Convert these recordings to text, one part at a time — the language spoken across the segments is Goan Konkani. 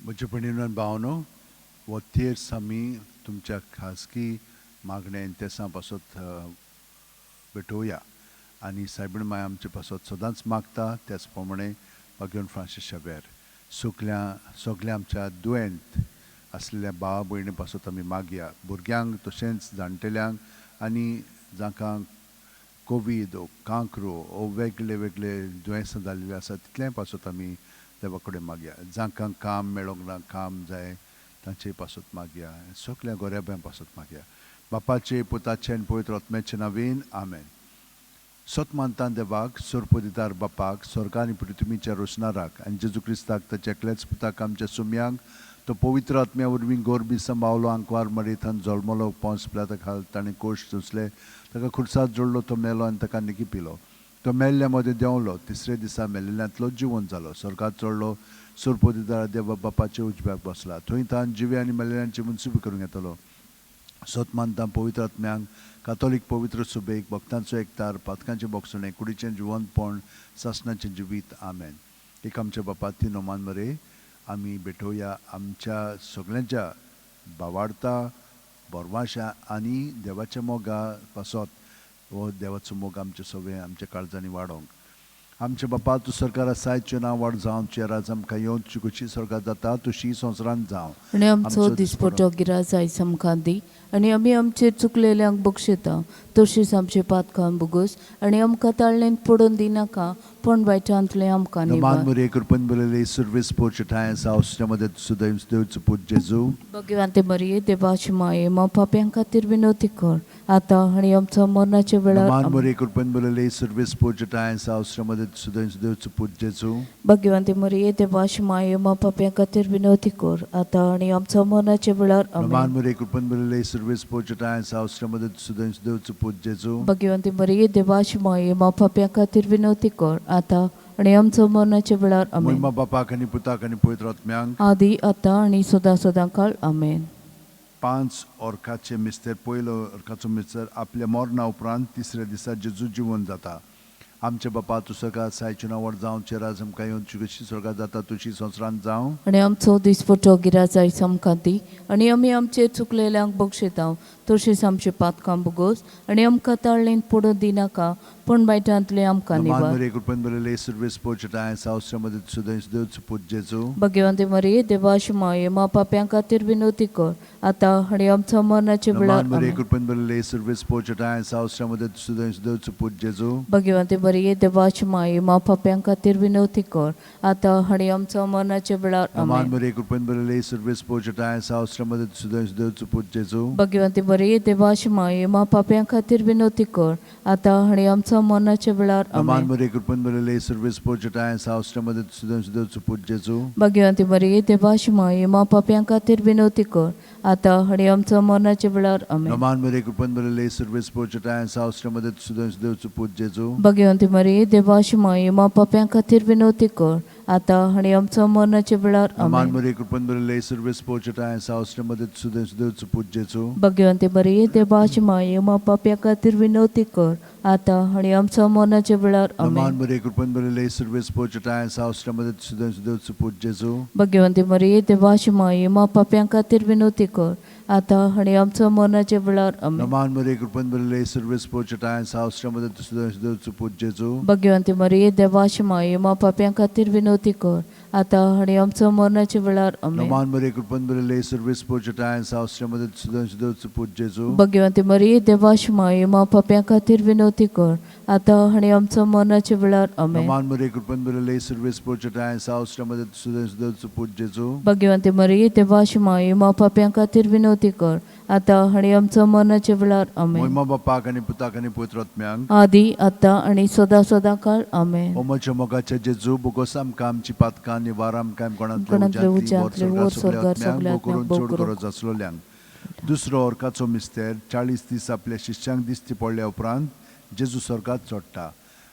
म्हज्या भयणीनो आनी भावनो, हो तेर्स आमी तुमच्या खाजगी मागणें तेसां पासत भेटोवया आनी सायबीण माय आमचे पासत सदांच मागता. त्याच प्रमाणे भाग्यवन फ्रांसीस शावेर, सगल्या सगल्या आमच्या दुयेंत आसलेल्या भावा भयणी पासत आमी मागया, भुरग्यांक तशेंच जाणटेल्यांक आनी जांकां कोवीड ओ कांक्रो ओ वेगळे वेगळे दुयेंसां जाल्लीं आसा तितलेंय पासत आमी देवा कडेन मागया. जांकां काम मेळोंक ना, काम जाय, तांचे पासत मागया. सगल्या गोऱ्याब्यां पासत मागया. बापाचे, पुताचे आनी पवित्र आत्म्याचे नांवान, आमेन. सत मानता देवाक, सोरपदिदार बापाक, स्वर्ग आनी पृथ्वीच्या रोसणाराक, आनी जेजू क्रिस्ताक, ताच्या एकल्याच पुताक, आमच्या सुम्यांक, तो पवित्र आत्म्या वरवीं गोरबी सांबावलो, आंकवार मरेथान जल्मलो, पोंस पिलाता खाल ताणें कोश सोंसले, ताका खुर्साद जोडलो, तो मेलो आनी ताका निकी पिलो. तो मेल्ल्या मदें देंवलो, तिसरे दिसा मेल्ल्यांतलो जिवन जालो, स्वर्गात चडलो, सोरपदिदार देवा बापाच्या उजव्याक बसला, थंय तान जिवे आनी मेल्ल्यांची मुनसुबी करूंक येतलो. सत मानता पवित्र आत्म्यांक, कातोलीक पवित्र सुबेक, भक्तांचो एकतार, पातकांचें बोगसणें, कुडीचें जिवंतपण, सासणाचें जिवीत, आमेन. एक आमच्या बापा तीन मान मरे आमी भेटोवया आमच्या सगल्यांच्या भावार्ता, बोरवाशा आनी देवाच्या मोगा पासत. हो देवाचो मोग आमचे सगळे आमच्या काळजांनी वाडोवंक. आमच्या बापा, तूं सरकार आसाय, तुजें नांव वाड जावं, तुजें राज आमकां येवन, तुजी कशी स्वर्गात जाता तशी संवसारांत जावं. आनी आमचो दिसपटो गिराज आयज आमकां दी आनी आमी आमचेर चुकलेल्यांक बक्षयता तशीच आमचे पातकां भोगोस आनी आमकां ताळणेंत पडून दिनाका, पूण वायटांतलें आमकां नमान निवार. मरे, कृपन बरले सर्वीस पोर्च ठाय सावसच्या सुदैव देवचो पूत जेजू. भगवंते मरिये, देवाची माये, मा पाप्यां खातीर विनवती कर, आतां आनी आमचो मरणाच्या वेळार. नमान आमेन. मरे, कृपन बरले सर्वीस पोर्च ठाय सावसच्या सुदैव देवचो पूत जेजू. भगवंते मरिये, देवाची माये, मा पाप्यां खातीर विनवती कर, आतां आनी आमचो मरणाच्या वेळार. नमान आमेन. मरे, कृपन बरले सर्वीस पोर्च ठाय सावसच्या सुदैव देवचो पूत जेजू. भगवंती मरिये, देवाची माये, मा पाप्यां खातीर विनवती कर, आतां आनी आमचो मरणाच्या वेळार. आमेन. मोहिमा बापाक आनी पुताक आनी पवित्र आत्म्यांक. आदी, आतां आनी सदां सदां काळ. आमेन. पांच ऑर्काचे मिस्तेर. पयलो ऑर्काचो मिस्तेर, आपल्या मरणा उपरांत तिसऱ्या दिसा जेजू जिवन जाता. आमचे बापा, तूं स्वर्गात सायचें नांव जावं, तुजें राज आमकां येवन, तुजी कशी स्वर्गात जाता तशी संवसारांत जावं. आनी आमचो दिसपटो गिराज आयज आमकां दी आनी आमी आमचे चुकलेल्यांक बक्षयता तशीच आमचे पातकां भोगोस आनी आमकां ताळणेंत पडून दिनाका, पूण वायटांतलें आमकां नमान निवार. मरे, कृपेन बरले सर्वेस पोचटाय सावस्र सुदैव देवचो पूत जेजू. भगवंती मरिये, देवाची माये, मा पाप्यां खातीर विनवती कर, आतां आनी आमचो मरणाच्या नमान वेळार. मरे, आमेन. कृपेन बरले सर्वेस पोचटाय सावस्र सुदैव देवचो पूत जेजू. भगवंती मरिये, देवाची माये, मा पाप्यां खातीर विनवती कर, आतां आनी आमचो मरणाच्या वेळार. नमान आमेन. मरे, कृपेन बरले सर्वेस पोचटाय सावस्र सुदैव देवचो पूत जेजू. भगवंती मरिये, देवाची माये, मा पाप्यां खातीर विनवती कर, आतां आनी आमचो मरणाच्या वेळार. नमान आमेन. मरे, कृपेन बरले सर्वेस पोचटाय सावस्र सुदैव देवचो पूत जेजू. भगवंती मरिये, देवाची माये, मा पाप्यां खातीर विनवती कर, आतां आनी आमचो मरणाच्या वेळार. आमेन. नमान मरे, कृपेन बरले सर्वेस पोचटाय सावस्र सुदैव देवचो पूत जेजू. भगवंती मरिये, देवाची माये, मा पाप्यां खातीर विनवती कर, आतां आनी आमचो मरणाच्या वेळार. नमान आमेन. मरे, कृपेन बरले सर्वेस पोचटाय सावस्र सुदैव देवचो पूत जेजू. भगवंती मरिये, देवाची माये, मा पाप्यां खातीर विनवती कर, आतां आनी आमचो मरणाच्या वेळार. नमान आमेन. मरे, कृपेन बरले सर्वेस पोचटाय सावस्र सुदैव देवचो पूत जेजू. भगवंती मरिये, देवाची माये, मा पाप्यां खातीर विनवती कर, आतां आनी आमचो मरणाच्या वेळार. आमेन. नमान मरे, कृपेन बरले सर्वेस पोचटाय सावस्र सुदैव देवचो पूत जेजू. भगवंती मरिये, देवाची माये, मा पाप्यां खातीर विनवती कर, आतां आनी आमचो मरणाच्या वेळार. आमेन. नमान मरे, कृपेन बरले सर्वेस पोचटाय सावस्र सुदैव देवचो पूत जेजू. भगवंती मरिये, देवाची माये, मा पाप्यां खातीर विनवती कर, आतां आनी आमचो मरणाच्या वेळार. आमेन. नमान मरे, कृपेन बरले सर्वेस पोचटाय सावस्र सुदैव देवचो पूत जेजू. भगवंती मरिये, देवाची माये, मा पाप्यां खातीर विनवती कर, आतां आनी आमचो मरणाच्या वेळार. आमेन. मोहिमा बापाक आनी पुताक आनी पवित्र आत्म्यांक. आदी, आतां आनी सदां सदां काळ. आमेन. ओ म्हज्या मोगाच्या जेजू, बोगोस आमकां आमची पातकां निवार, आमकां कोणांतले कोणांतले उज्यांतली वर उज्यांतली, वर स्वर्गार सगळ्या स्वर्गार आत्म्यांक सगळ्या भोव करून आत्म्यांक चड भोव करून. गरज आसलोल्यांक. दुसरो अर्काचो मिस्तेर, 40 दीस आपल्या शिष्यांक दिश्टी पडल्या उपरांत जेजू स्वर्गात चडटा.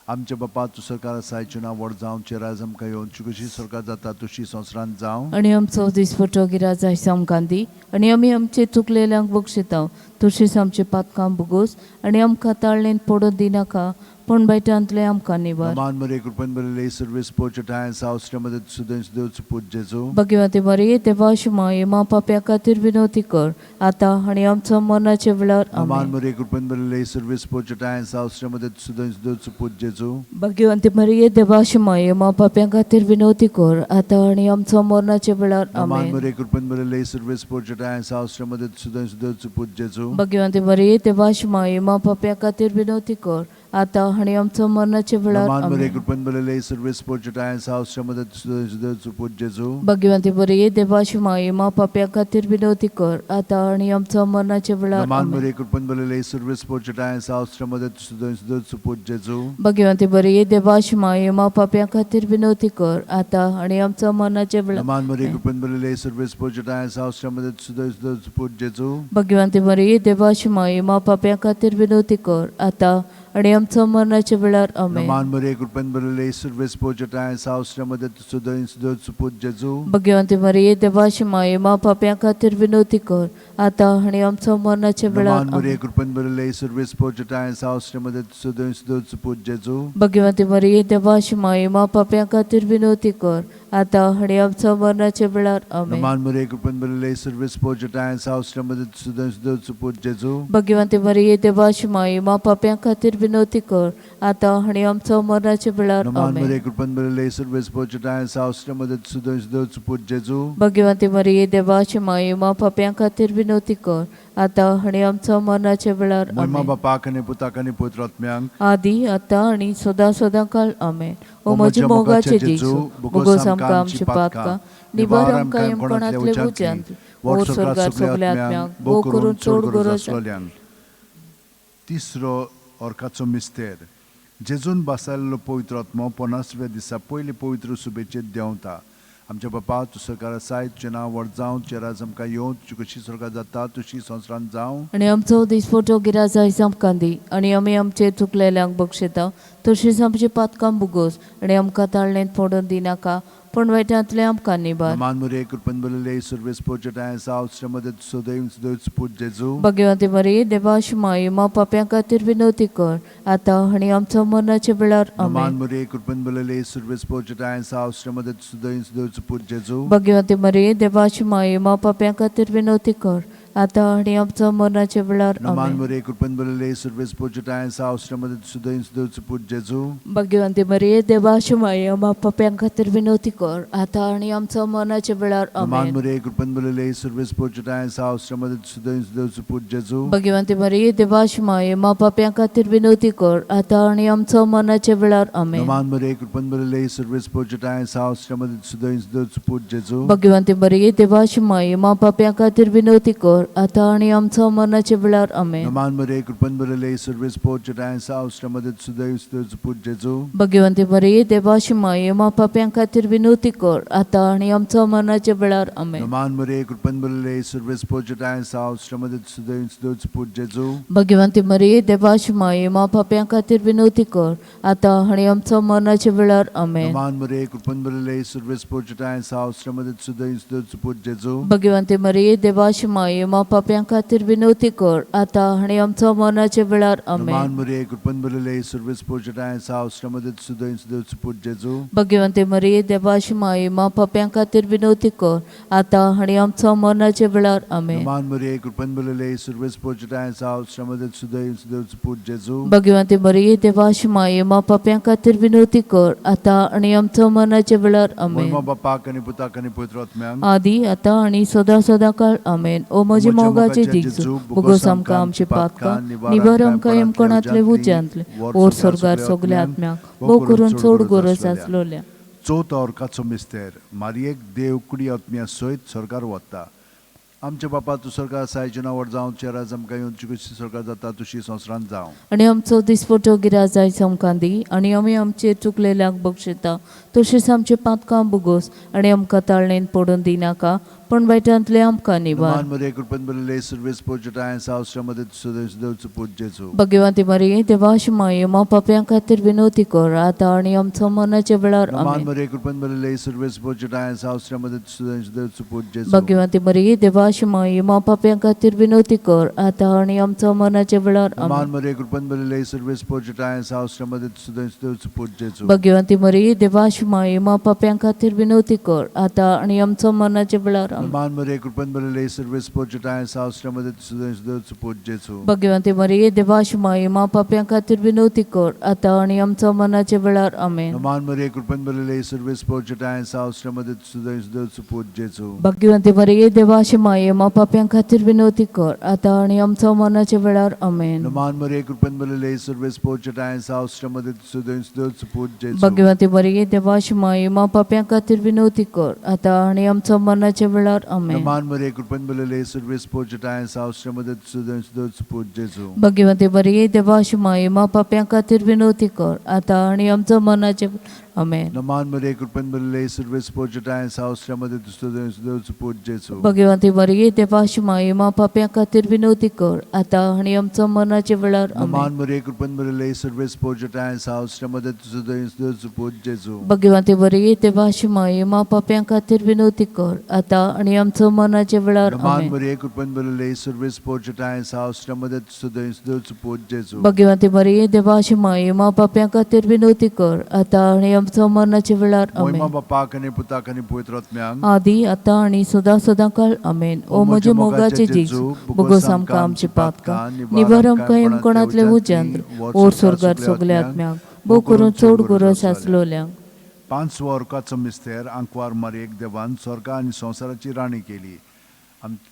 आमच्या बापा, तूं सरकार आसायचें नांव व्हड जावं, तुजें राज आमकां येवन, तुजी कशी स्वर्गात जाता तशी संवसारांत जावं. आनी आमचो दिसपटो गिराज आयज आमकां दी आनी आमी आमचे चुकलेल्यांक बक्षिता तशीच आमचे पातकां भोगोस आनी आमकां ताळणेंत पडून दिनाका, पूण बायटांतले आमकां निवार. नमान मरे कृपेन भरिल्ले सर्वेस पोचटाय सावसरे मदत सुदैंस देवचो पूत जेजू. भगवती मरिये देवाची माये मा पाप्या खातीर विनवती कर आतां आनी आमचो मरणाच्या वेळार. नमान आमेन. मरे कृपेन भरिल्ले सर्वेस पोचटाय सावसरे मदत सुदैंस देवचो पूत जेजू. भगवंती मरिये देवाची माये मा पाप्या खातीर विनवती कर आतां आनी आमचो मरणाच्या वेळार. नमान आमेन. मरे कृपेन भरिल्ले सर्वेस पोचटाय सावसरे मदत सुदैंस देवचो पूत जेजू. भगवंती मरिये देवाची माये मा पाप्या खातीर विनवती कर आतां आनी आमचो मरणाच्या वेळार. नमान मरे आमेन. कृपेन भरिल्ले सर्वेस पोचटाय सावसरे मदत सुदैंस देवचो पूत जेजू. भगवंती मरिये देवाची माये मा पाप्या खातीर विनवती कर आतां आनी आमचो मरणाच्या वेळार. नमान आमेन. मरे कृपेन भरिल्ले सर्वेस पोचटाय सावसरे मदत सुदैंस देवचो पूत जेजू. भगवंती मरिये देवाची माये मा पाप्या खातीर विनवती कर आतां आनी आमचो मरणाच्या वेळार. नमान मरे कृपेन भरिल्ले सर्वेस पोचटाय सावसरे मदत सुदैंस देवचो पूत जेजू. भगवंती मरिये देवाची माये मा पाप्या खातीर विनवती कर आतां आनी आमचो मरणाच्या वेळार. आमेन. नमान मरे कृपेन भरिल्ले सर्वेस पोचटाय सावसरे मदत सुदैंस देवचो पूत जेजू. भगवंती मरिये देवाची माये मा पाप्या खातीर विनवती कर आतां आनी आमचो मरणाच्या वेळार. नमान मरे आमेन. कृपेन भरिल्ले सर्वेस पोचटाय सावसरे मदत सुदैंस देवचो पूत जेजू. भगवंती मरिये देवाची माये मा पाप्या खातीर विनवती कर आतां आनी आमचो मरणाच्या वेळार. आमेन. नमान मरे कृपेन भरिल्ले सर्वेस पोचटाय सावसरे मदत सुदैंस देवचो पूत जेजू. भगवंती मरिये देवाची माये मा पाप्या खातीर विनवती कर आतां आनी आमचो मरणाच्या वेळार. नमान आमेन. मरे कृपेन भरिल्ले सर्वेस पोचटाय सावसरे मदत सुदैंस देवचो पूत जेजू. भगवंती मरिये देवाची माये मा पाप्या खातीर विनवती कर आतां आनी आमचो मरणाच्या वेळार. महिमा आमेन. बापाक आनी पुताक आनी पवित्र आत्म्यांक. आदी आतां आनी सदां सदां काल. आमेन. ओ म्हज्या मोगाचे जेजू, बोगोस आमकां आमची पातकां निवार आमकां यमकोणांतले उज्यांत ओर स्वर्गार सगल्या आत्म्यांक भोव करून चड गरज आसलोल्यांक. तिसरो अर्काचो मिस्तेर. जेजून बसायलेलो पवित्र आत्मो 50व्या दिसा पयले पवित्र सुबेचेर देंवता. आमच्या बापा, तूं सरकार आसाय, तुजें नांव व्हड जावं, तुजें राज आमकां येवं, तुजी कशी स्वर्गार जाता तशी संवसारांत जावं. आनी आमचो दिसपटो गिराज आयज आमकां दी आनी आमी आमचे चुकलेल्यांक बक्षयता तशीच आमची पातकां बुगोस आनी आमकां ताळणेंत पडून दिनाका पूण वायटांतलें आमकां निबार. मान मुरे कृपन बरले सर्वेस पोचटाय सावश्र मदत सदैव सदैव पूत जेजू. भगवंती मरिये देवाशी माई मा पाप्यां खातीर विनवती कर आतां आनी आमचो मरणाच्या वेळार. मान आमेन. मुरे कृपन बरले सर्वेस पोचटाय सावश्र मदत सदैव सदैव पूत जेजू. भगवंती मरिये देवाची माई मा पाप्यां खातीर विनवती कर आतां आनी आमचो मरणाच्या वेळार. मान आमेन. मुरे कृपन बरले सर्वेस पोचटाय सावश्र मदत सदैव सदैव पूत जेजू. भगवंती मरिये देवाची माई मा पाप्यां खातीर विनवती कर आतां आनी आमचो मरणाच्या वेळार. मान आमेन. मुरे कृपन बरले सर्वेस पोचटाय सावश्र मदत सदैव सदैव पूत जेजू. भगवंती मरिये देवाची माई मा पाप्यां खातीर विनवती कर आतां आनी आमचो मरणाच्या वेळार. आमेन. मान मुरे कृपन बरले सर्वेस पोचटाय सावश्र मदत सदैव सदैव पूत जेजू. भगवंती मरिये देवाची माई मा पाप्यां खातीर विनवती कर आतां आनी आमचो मरणाच्या वेळार. आमेन. मान मुरे कृपन बरले सर्वेस पोचटाय सावश्र मदत सदैव सदैव पूत जेजू. भगवंती मरिये देवाची माई मा पाप्यां खातीर विनवती कर आतां आनी आमचो मरणाच्या वेळार. आमेन. मान मुरे कृपन बरले सर्वेस पोचटाय सावश्र मदत सदैव सदैव पूत जेजू. भगवंती मरिये देवाची माई मा पाप्यां खातीर विनवती कर आतां आनी आमचो मरणाच्या वेळार. आमेन. मान मुरे कृपन बरले सर्वेस पोचटाय सावश्र मदत सदैव सदैव पूत जेजू. भगवंती मरिये देवाची माई मा पाप्यां खातीर विनवती कर आतां आनी आमचो मरणाच्या वेळार. मान आमेन. मुरे कृपन बरले सर्वेस पोचटाय सावश्र मदत सदैव सदैव पूत जेजू. भगवंती मरिये देवाची माई मा पाप्यां खातीर विनवती कर आतां आनी आमचो मरणाच्या वेळार. आमेन. मान मुरे कृपन बरले सर्वेस पोचटाय सावश्र मदत सदैव सदैव पूत जेजू. भगवंती मरिये देवाची माई मा पाप्यां खातीर विनवती कर आतां आनी आमचो मरणाच्या वेळार. आमेन. महिमा बापाक आनी पुताक आनी पवित्र आत्म्याक. आदी आतां आनी सदां सदां काळ. आमेन. ओ म्हजे मोगाचे जेजू, बोगोस आमकां आमची पातकां निवार आमकां यमकणांतले उज्यांतले ओर स्वर्गार सगल्या आत्म्याक भोव करून चड गरज आसलोल्या. चवथो अर्काचो मिस्तेर. मारयेक देव कुडी आत्म्या सयत स्वर्गार वता. आमच्या बापा, तूं स्वर्गार आसाय, नांव व्हड जावं, तुजें राज आमकां येवन, तुजी कशी स्वर्गार जाता तशी संवसारांत जावं. आनी आमचो दिसपटो गिराज आयज आमकां दी आनी आमी आमचेर चुकलेल्यांक बक्षयता तशीच आमचे पातकां बुगोस आनी आमकां ताळणेन पडून दिनाका पूण वायटांतले आमकां निवार. मान मरिये कृपेन भरिल्ले सर्वेस पोर्चटाय सावश्रामध्ये देवचो पूत जेजू. भगवंती मरिये देवाची माये मा पापयां खातीर विनवती कर आतां आनी आमचो मरणाच्या वेळार. मान आमेन. मरिये कृपेन भरिल्ले सर्वेस पोर्चटाय सावश्रामध्ये देवचो पूत जेजू. भगवंती मरिये देवाची माये मा पापयां खातीर विनवती कर आतां आनी आमचो मरणाच्या वेळार. मान आमेन. मरिये कृपेन भरिल्ले सर्वेस पोर्चटाय सावश्रामध्ये देवचो पूत जेजू. भगवंती मरिये देवाची माये मा पापयां खातीर विनवती कर आतां आनी आमचो मरणाच्या वेळार. आमेन. मान मरिये कृपेन भरिल्ले सर्वेस पोर्चटाय सावश्रामध्ये देवचो पूत जेजू. भगवंती मरिये देवाची माये मा पापयां खातीर विनवती कर आतां आनी आमचो मरणाच्या वेळार. आमेन. मान मरिये कृपेन भरिल्ले सर्वेस पोर्चटाय सावश्रामध्ये देवचो पूत जेजू. भगवंती मरिये देवाची माये मा पापयां खातीर विनवती कर आतां आनी आमचो मरणाच्या वेळार. आमेन. मान मरिये कृपेन भरिल्ले सर्वेस पोर्चटाय सावश्रामध्ये देवचो पूत जेजू. भगवंती मरिये देवाची माये मा पापयां खातीर विनवती कर आतां आनी आमचो मरणाच्या वेळार. आमेन. मान मरिये कृपेन भरिल्ले सर्वेस पोर्चटाय सावश्रामध्ये देवचो पूत जेजू. भगवंती मरिये देवाची माये मा पापयां खातीर विनवती कर आतां आनी आमचो मरणाच्या. आमेन. मान मरिये कृपेन भरिल्ले सर्वेस पोर्चटाय सावश्रामध्ये देवचो पूत जेजू. भगवंती मरिये देवाची माये मा पापयां खातीर विनवती कर आतां आनी आमचो मरणाच्या वेळार. आमेन. मान मरिये कृपेन भरिल्ले सर्वेस पोर्चटाय सावश्रामध्ये देवचो पूत जेजू. भगवंती मरिये देवाची माये मा पापयां खातीर विनवती कर आतां आनी आमचो मरणाच्या वेळार. मान आमेन. मरिये कृपेन भरिल्ले सर्वेस पोर्चटाय सावश्रामध्ये देवचो पूत जेजू. भगवंती मरिये देवाची माये मा पापयां खातीर विनवती कर आतां आनी आमचो मरणाच्या वेळार. मोहिमा आमेन. बापाक आनी पुताक आनी पवित्र आत्म्यांक आदी आतां आनी सदां सदां काळ. आमेन. ओ म्हज्या मोगाचे जेजू, बोगोस आमकां आमची पातकां निवार, आमकां यमकोणांतले उज्यांत ओर स्वर्गार सगल्या आत्म्यांक, भोव करून चड गरज आसलोल्यांक. पांचवो अर्काचो मिस्तेर. आंकवार मारयेक देवान स्वर्गा आनी संवसाराची राणी केली.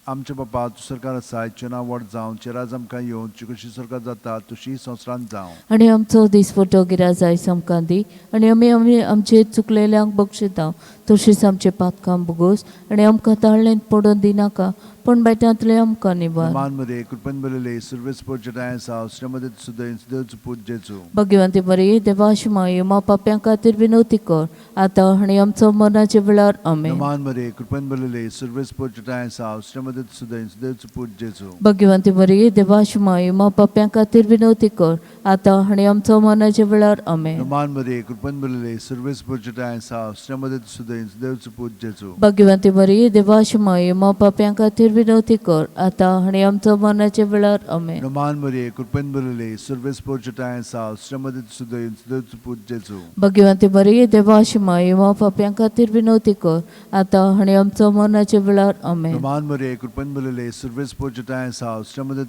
आमच्या बापा, तूं सरकार आसाय, तुजें नांव व्हड जावं, तुजें राज आमकां येवं, तुजी कशी सरकार जाता तशी संवसारांत जावं. आनी आमचो दिसपटो गिराज आयज आमकां दी आनी आमी आमी आमचे चुकलेल्यांक बक्षिता तशीच आमचे पातकां बोगोस आनी आमकां ताळ्ळेंत पडोवन दिनाका, पूण बायटांतले आमकां निवार. मान मरिये कृपेन भरिल्ले सर्वेस पोर्चटाय सावश्रामध्ये देवचो पूत जेजू. भगवंती मरिये देवाची माये मा पाप्यां खातीर विनवती कर आतां आनी आमचो मरणाच्या वेळार. आमेन. मान मरिये कृपेन भरिल्ले सर्वेस पोर्चटाय सावश्रामध्ये देवचो पूत जेजू. भगवंती मरिये देवाची माये मा पाप्यां खातीर विनवती कर आतां आनी आमचो मरणाच्या वेळार. आमेन. मान मरिये कृपेन भरिल्ले सर्वेस पोर्चटाय सावश्रामध्ये देवचो पूत जेजू. भगवंती मरिये देवाची माये मा पाप्यां खातीर विनवती कर आतां आनी आमचो मरणाच्या वेळार. आमेन. मान मरिये कृपेन भरिल्ले सर्वेस पोर्चटाय सावश्रामध्ये देवचो पूत जेजू. भगवंती मरिये देवाची माये मा पाप्यां खातीर विनवती कर आतां आनी आमचो मरणाच्या वेळार. आमेन. मान मरिये कृपेन भरिल्ले सर्वेस पोर्चटाय सावश्रामध्ये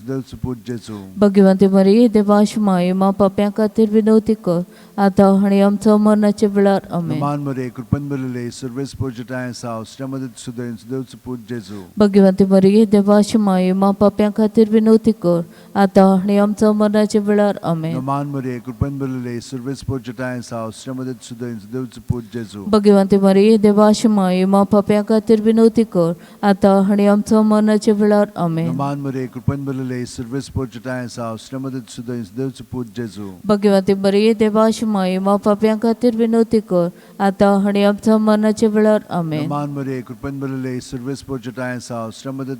देवचो पूत जेजू. भगवंती मरिये देवाची माये मा पाप्यां खातीर विनवती कर आतां आनी आमचो मरणाच्या वेळार. आमेन. मान मरिये कृपेन भरिल्ले सर्वेस पोर्चटाय सावश्रामध्ये देवचो पूत जेजू. भगवंती मरिये देवाची माये मा पाप्यां खातीर विनवती कर आतां आनी आमचो मरणाच्या वेळार. आमेन. मान मरिये कृपेन भरिल्ले सर्वेस पोर्चटाय सावश्रामध्ये देवचो पूत जेजू. भगवंती मरिये देवाची माये मा पाप्यां खातीर विनवती कर आतां आनी आमचो मरणाच्या वेळार. आमेन. मान मरिये कृपेन भरिल्ले सर्वेस पोर्चटाय सावश्रामध्ये देवचो पूत जेजू. भगवंती मरिये देवाची माये मा पाप्यां खातीर विनवती कर आतां आनी आमचो मरणाच्या वेळार. आमेन. मान मरिये कृपेन भरिल्ले सर्वेस पोर्चटाय सावश्रामध्ये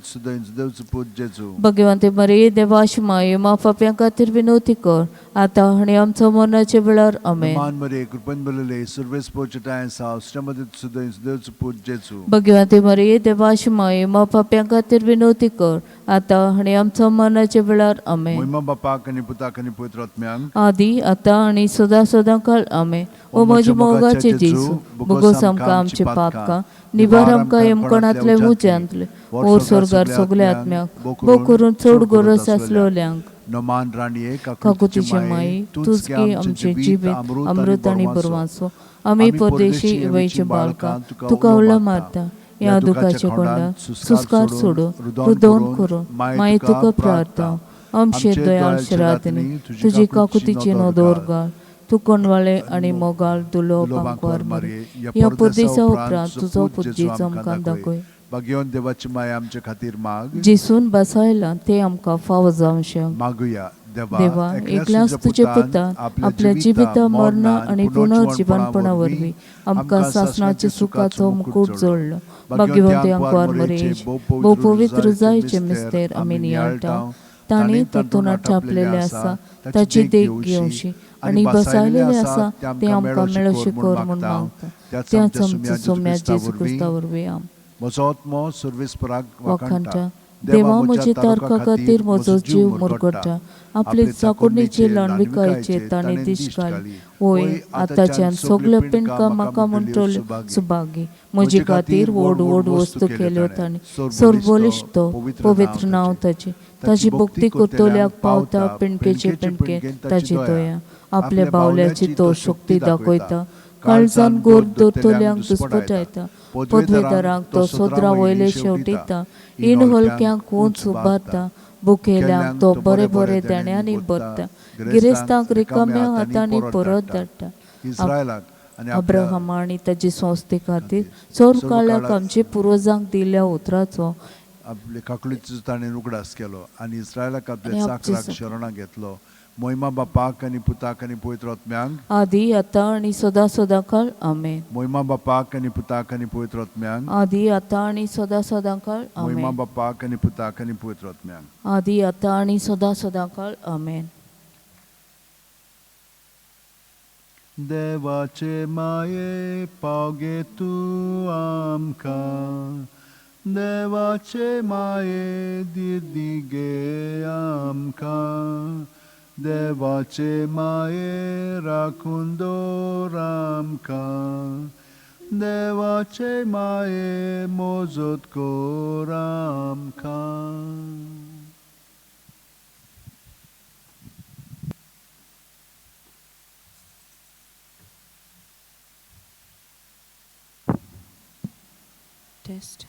देवचो पूत जेजू. भगवंती मरिये देवाची माये मा पाप्यां खातीर विनवती कर आतां आनी आमचो मरणाच्या वेळार. आमेन. मान मरिये कृपेन भरिल्ले सर्वेस पोर्चटाय सावश्रामध्ये देवचो पूत जेजू. भगवंती मरिये देवाची माये मा पाप्यां खातीर विनवती कर आतां आनी आमचो मरणाच्या वेळार. आमेन. मोहिमा बापाक आनी पुताक आनी पवित्र आत्म्यांक आदी आतां आनी सदां सदां काळ. आमेन. ओ म्हज्या मोगाचे जेजू, बोगोस आमकां आमचे पातकां निवार, आमकां यमकणांतले उज्यांतले ओर स्वर्गार सगल्या आत्म्याक, भोव करून चड गरज आसलोल्यांक. नमान राणये, काकुतीचे माई, तूच गे आमचे जिवीत अमृत आनी बरवासो. आमी परदेशी इवयचे बाळकां तुका उलो मारता, ह्या दुखाच्या कोंडात सुस्कार सोडून रुदोन करून माई तुका प्रार्थना. आमचे दयाळ शिरातनी तुजी काकुतीची नदर घाल, तूं कोणवाळे आनी मोगाळ दुलो पांकवार मारये, ह्या परदेसा उपरांत तुजो पूत जेजू आमकां दाखय. भाग्यवंत देवाची माया आमचे खातीर माग. जेसून बसायला ते आमकां फावो जावशें. मागुया. देवा, एकल्याच तुजे पुतान आपल्या जिविता, मरणा आनी पुनर्जिवनपणा वरवीं आमकां सासणाच्या सुखाचो मुकूट जोडलो. भाग्यवंती आंकवार मरेश, भोव पवित्र जायचे मिस्तेर आमी नियाळटा. तांणी तातूंत छापलेलें आसा ताची देख घेवची आनी बसायलेलें आसा तें आमकां मेळोशी कर म्हूण मागता. त्याच आमच्या सोम्या जेजू क्रिस्ता वरवीं. आम म्हजो आत्मो सर्वेस्पराक वाखाणटा. देवा, म्हजे तारखा खातीर म्हजो जीव मुरगट्टा. आपले चाकोडणेचे ल्हानविकायचे ताणें दिश्ट घाली. वय आतांच्यान सगल्यो पिंडकां म्हाका म्हणटल्यो सुभागी. म्हजे खातीर व्हड व्हड वस्तू केल्यो ताणें. सर्वबळिश्ट पवित्र नांव ताचें. ताची भक्ती करतल्याक पावता पिंडकेचे पिंडके ताची दया. आपल्या बावल्याची तो शक्ती दाखयता. काळजान गोर दवरतल्यांक दुस्पटायता. पदवेदारांक तो सोदरा वयले शेवटिता. ईण हलक्यांक उंच उबारता. बुकेल्यांक तो बरे बरे देण्यांनी भरता. गिरेस्तांक रिकाम्या हातांनी परत धाडटा. अब्राहमा आनी ताची संस्थे खातीर सर्व काळाक आमचे पुर्वजांक दिल्ल्या उतराचो आपले काकळीचो ताणें उगडास केलो आनी इस्रायलाक आपल्या चाकराक शरणां घेतलो. मोहिमा बापाक आनी पुताक आनी पवित्र आत्म्यांक, आदी आतां आनी सदां सदां काळ. आमेन. मोहिमा बापाक आनी पुताक आनी पवित्र आत्म्यांक, आदी आतां आनी सदां सदां काळ. मोहिमा आमेन. बापाक आनी पुताक आनी पवित्र आत्म्यांक, आदी आतां आनी सदां सदां काळ. आमेन. देवाचे माये पावगे तूं आमकां, देवाचे माये दिर्दी गे आमकां, देवाचे माये राखून दवर आमकां, देवाचे माये मोजत कर आमकां. टेस्ट.